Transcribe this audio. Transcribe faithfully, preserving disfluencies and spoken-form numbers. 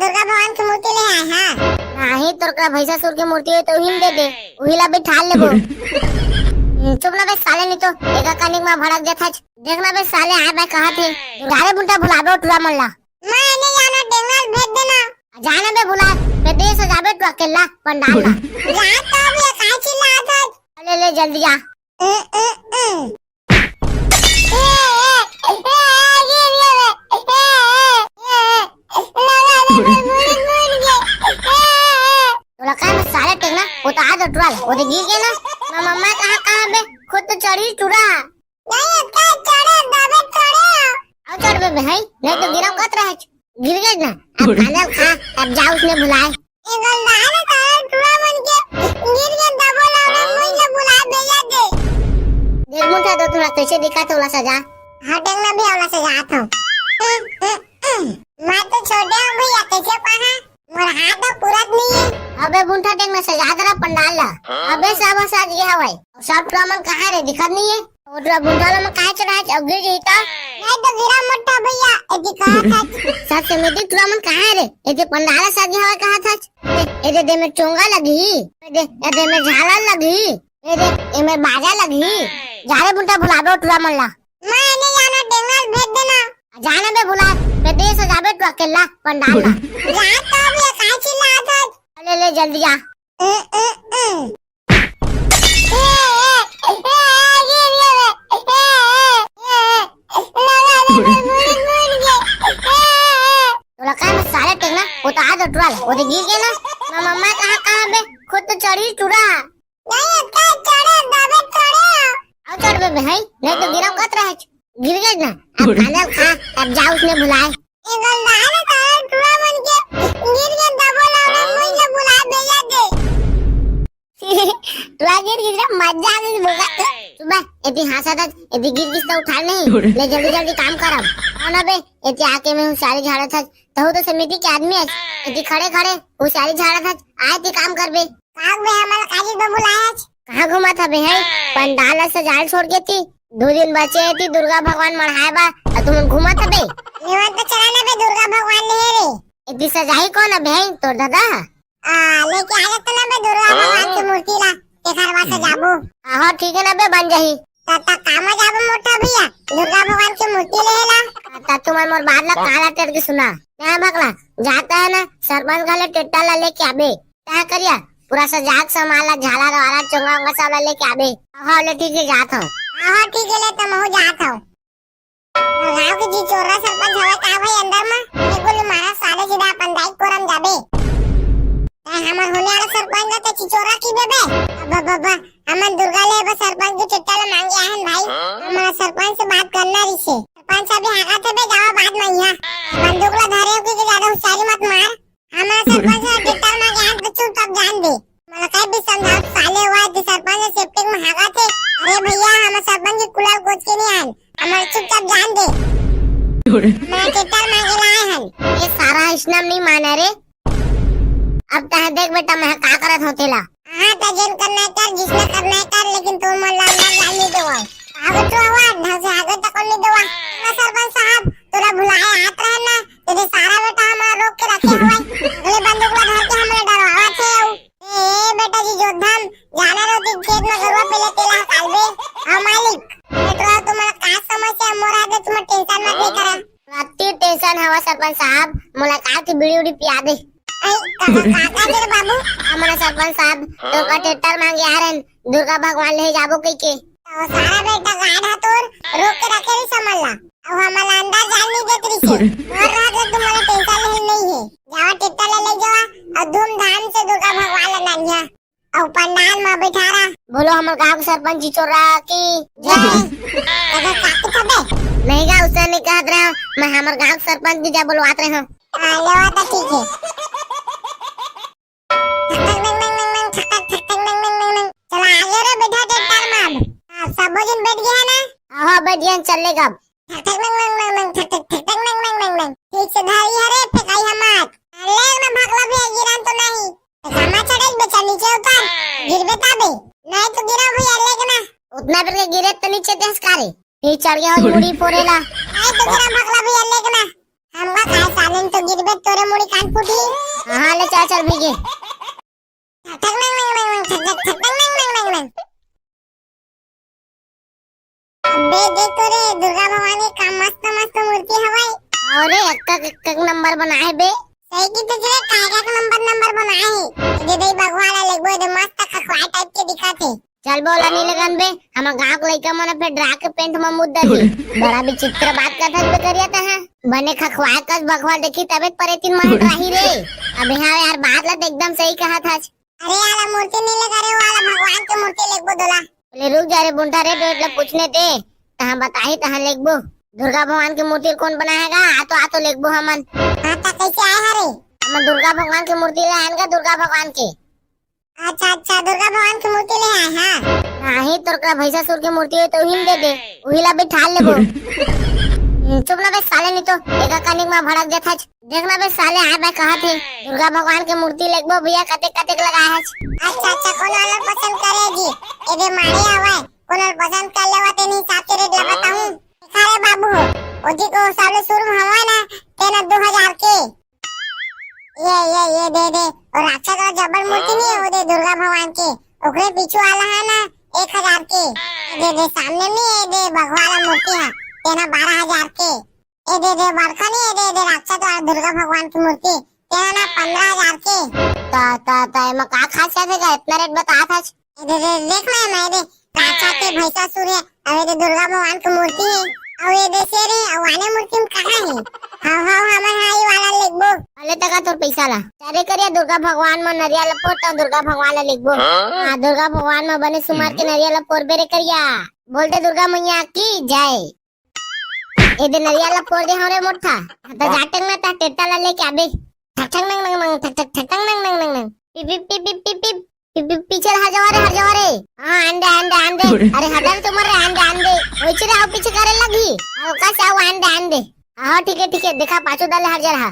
दुर्गा भगवान के मूर्ति ले आए हा। नहीं, तोर करा भैंसासुर के मूर्ति हे तो उही ल दे दे, उही ला बिठा लेबो। हम्म, चुप ना बे साले, नहीं तो एका कनिक मा भड़क जाथच। देख ना बे साले, आए बे कहत हे। जा रे बुंटा, भुलाबे ओ टुरा मन ला। मैं नहीं जाना, टेंगना भेज देना। जाना बे भुला, फेर दे सजाबे तू अकेला पंडाल ला। जा तो अभी काहे चिल्लात हच? ले ले जल्दी जा। ए, ए, ए। तोला काय में साले टेंगना, वो तो आ दो टुरा, वो तो गिर गया ना। मैं मम्मा कहाँ, कहाँ बे? खुद तो चढ़ी टुरा। नहीं, का चढ़े, दबे चढ़े। आओ चढ़ बे भाई, नहीं तो गिरा कत रहे। गिर गए ना, अब कांदा खा, अब जा उसने भुलाए। ए गंदा है ना, तारा टुरा मन के गिर के दबो लावड़ा, मुझे बुला भेजा दे। देख मुंठा तो थोड़ा कैसे दिखा, थोड़ा सजा। हाँ, टेंगना भी आवला सजा था। मैं तो छोटे हूँ भैया, कैसे पहा? मोर हाथ तो पूरत नहीं है। अबे बुंठा, टेंगना सजा दरा पंडाल ला। अबे सब सज गया हवाई। सब टुरा मन कहाँ रे, दिखत नहीं है। ओ टुरा बुंठा ला मैं काहे चढ़ाए, अब गिर जाही तो? नहीं तो गिरा मोटा भैया, एती कहा था। सब समिति टुरा मन कहाँ रे? एती पंडाल सज गया हवाई कहा था। ए, एदे दे में चोंगा लगी, एदे, एदे में झाला लगी, एदे, एमे बाजा लगी। जा रे बुंटा, भुलाबे ओ टुरा मन ला। मैं नहीं जाना, टेंगना भेज देना। जाना बे भुला, फेर दे सजाबे तू अकेला पंडाल ला। जा तो अभी काहे चिल्लात हच? ले ले जल्दी जा। ए, ए, ए। तोला काय में साले टेंगना, वो तो आ दो टुरा, वो तो गिर गया ना। मैं मम्मा कहाँ, कहाँ बे? खुद तो चढ़ी टुरा। नहीं, का चढ़े, दबे चढ़े। आओ चढ़ बे भाई, नहीं तो गिरा कत रहे। गिर गए ना, अब कांदा खा, अब जा उसने भुलाए। ए गंदा है ना, तारा टुरा मन के गिर के दबो लावड़ा, मुझे बुला भेजा दे। टुरा गिर गिर रे, मजा आ गई बोला। सुबह एती हाँसा था, एती गिर गिस तो उठा नहीं। ले जल्दी जल्दी काम करब। कौन अबे? एती आके मैं हुसियारी झाड़ा था, तहु तो समिति के आदमी है। एती खड़े खड़े हुसियारी झाड़ा था, आए ती काम करबे। काग बे, हमला काजी बबू लायच? कहाँ घूमत हबे है? पंडाल ला सजाल छोड़ के ती। दो दिन बचे है ती दुर्गा भगवान मढ़ाए बा, अउ तुमन घूमत हबे? लेवन तो चला ना बे, दुर्गा भगवान ले रे। एती सजाही कौन अबे है? तोर दादा? आ, लेके आ जाते ना बे दुर्गा भगवान के मूर्ति ला, तेखर बाद सजाबो। आहो, ठीक है ना बे, बन जाही। त, त कामा जाबो मोटा भैया, दुर्गा भगवान के मूर्ति ले ला। त तुमन मोर बात ला कान ला टेर के सुना। ना भगला, जाता है ना, सरपंच घर ले टेट्टा ला लेके आबे। का करिया? पूरा सजाक सामान ला, झालर वाला, चोंगा वोंगा सब ला लेके आबे। हाँ, ले ठीक है, जात हूँ। हाँ, ठीक है, ले तो महू जात हूँ। गाँव के चिचोरा सरपंच हवे का भाई अंदर मा? एक गोली मारा साले सीधा अपन दाई कोरम जाबे। ए, हमर होने वाला सरपंच ला तो चिचोरा की देबे। अब, अब, अब, हमन दुर्गा ले बस सरपंच के टेट्टा ला मांगे आए हन भाई। हमारा सरपंच से बात करना रही से। सरपंच अभी हागा थे बे, जावा बाद में यहाँ। बंदूक ला धरे हो कि ज्यादा हुसियारी मत मार। हमारा सरपंच ला टेट्टा मांगे आए हन तो चुपचाप जान दे। मला काय भी समझा साले हुआ कि सरपंच सेप्टिक में हागा थे। अरे भैया, हम सरपंच की कुलाल कोच के नहीं आए। हमारे चुपचाप जान दे। हमारा टेट्टा मांगे लाए हन। ये सारा इसनम नहीं माना रे। अब तह देख बेटा, मैं का करत हूँ तेला। हाँ, त जेन करना है कर, जिसने करना है कर, लेकिन तू मन ला अंदर जान नहीं देवा। आगे तो आवा, ढंग से आगे तक नहीं देवा। ना सरपंच साहब, तोरा भुलाए हाथ रहे ना, तेरे सारा बेटा हमारा रोक के रखे हुए। अगले बंदूक ला धर के हमरे डरवावा थे। ए, ए बेटा जी जोधन, जाना रो कि खेत में गरुआ पेले तेला हकालबे। हाँ मालिक, बेटवा तुम्हारा का समस्या, मोरा दे तुम्हारा टेंशन मत नहीं करा। अति टेंशन हवा सरपंच साहब, मुलाकात ही बीड़ी उड़ी पिया दे। आई, का, का, का, का दे रे बाबू? हमारा सरपंच साहब, तो का टेट्टा मांगे आ रहे हैं, दुर्गा भगवान ले जाबो कह के। तो सारा बेटा गाड़ हा तोर, रोक के रखे रही समझ ला। अब हमारा अंदर जान नहीं देत रही से। और रात में तुम्हारा टेंशन ले नहीं है। जावा टेट्टा ले ले जावा और धूमधाम से दुर्गा भगवान ला नानिया। और पंडाल में बैठा रहा। बोलो हमर गांव के सरपंच चिचोरा की जय। अगर काकी थबे? नहीं गा, उसे नहीं कहत रहे हो। मैं हमर गांव के सरपंच की जय बोलवात रहे हो। हाँ, लेवा तो ठीक है। चला आगे रे, बैठा टेट्टा में अब। हाँ, सबो जन बैठ गया है ना? हाँ, बैठ गया, चल लेगा अब। ठीक से धरी है रे, फेंकाई है मत। ले ना भगला भी गिरन तो नहीं। तो कामा चढ़े बेचा नीचे उतर, गिरबे ताबे। नहीं तो गिरा भैया लेके ना। उतना बेर के गिरे तो नीचे देस का रे। फिर चढ़ गया हो मुड़ी फोरेला। नहीं तो गिरा भगला भैया लेके ना। हमका काहे साथ नहीं तो गिरबे तोरे मुड़ी कान फूटी। हाँ, हाँ, ले चल, चल भीगे। ठक नंग नंग नंग नंग, ठक ठक ठक नंग नंग नंग नंग नंग। अबे देख तो रे, दुर्गा भगवान के का मस्त मस्त मूर्ति हवय। अरे, एक एक एक नंबर बनाए बे। सही की तो रे, का एक नंबर नंबर बनाए हे। दे दे भगवान ला लेगबो, दे मस्त खखवाए टाइप के दिखत हे। चल बे, ओला नहीं लगन बे, हमर गांव के लइका मन फेर डरा के पेंट म मुद्दा दे। बड़ा विचित्र बात करत हस बे करिया तहां। बने खखवाए कस भगवान देखी तबे परेतिन मन डराही रे। अबे हाँ यार, बात ला तो एकदम सही कहत हस। अरे यार, मूर्ति नहीं लगा रे, वाला भगवान के मूर्ति लेगबो दोला। बोले, "रुक जा रे बुंटा रे, बेट ला पूछने दे, तहां बताही तहां लेगबो। दुर्गा भगवान के मूर्ति कोन बनाएगा? आ तो, आ तो लेगबो हमन।" हाँ, ता कैसे आए हरे? हमन दुर्गा भगवान के मूर्ति ले आएन का, दुर्गा भगवान के। अच्छा, अच्छा, दुर्गा भगवान के मूर्ति ले आए हा? नहीं, तोर करा भैंसासुर के मूर्ति हे तो उही दे दे, उही ला बिठा लेबो। हम्म, चुप ना बे साले, नहीं तो एका कनिक मा भड़क जाथच। देख ना बे साले, आए मैं कहत हे, दुर्गा भगवान के मूर्ति लेगबो भैया, कतेक कतेक लगाए हच। अच्छा, अच्छा, कोनो अलग पसंद करे जी, एदे माड़े आवे, कोनो पसंद कर लेवा, तेन हिसाब से रेट ला बताहूं। देखा रे बाबू, ओजी को सबले शुरू में हवा ना, तेना दो हजार के। ये, ये, ये दे दे। और राक्षस वाला जबर मूर्ति नहीं है, वो दे दुर्गा भगवान के। ओकरे पीछू वाला है ना, एक हजार के। ये दे दे, सामने नहीं, ये दे भगवान वाला मूर्ति है, तेना बारह हजार के। ये दे दे, बड़का नहीं, ये दे दे, राक्षस वाला दुर्गा भगवान की मूर्ति, तेना ना पंद्रह हजार के। ता, ता, ता, एमा का खासियत है का? इतना रेट बता था। ए दे, दे, देख ना, मैं दे, राक्षस के भैंसासुर है, अबे दे दुर्गा भगवान के मूर्ति है, अउ ये दे शेर है, अउ आने मूर्ति में कहाँ है? हाव, हाव, हमन हा ई वाला लेगबो। अले तका तोर पैसा ला। चारे करिया दुर्गा भगवान म नरिया ला फोर, त दुर्गा भगवान ला लेगबो। हाँ, दुर्गा भगवान म बने सुमार के नरिया ला फोर बेरे करिया। बोलते दुर्गा मैया की जय। ए दे नरिया ला फोर दे हरे मोठा। त जाटंग ना ता टेटा ला लेके आबे। ठक ठक नंग नंग नंग, ठक ठक ठक नंग नंग नंग नंग। पिप पिप पिप पिप पिप पिप। पी-, पी-, पीछे हर जावा रे, हर जावा रे। हाँ, अंडे, अंडे, अंडे। अरे, हटा रे तुम्हारे अंडे, अंडे। वैसे रे, आओ पीछे करे लगी। आओ, का से आओ, अंडे, अंडे। हाँ, ठीक है, ठीक है। देखा, पाछू डाले हर जा रहा।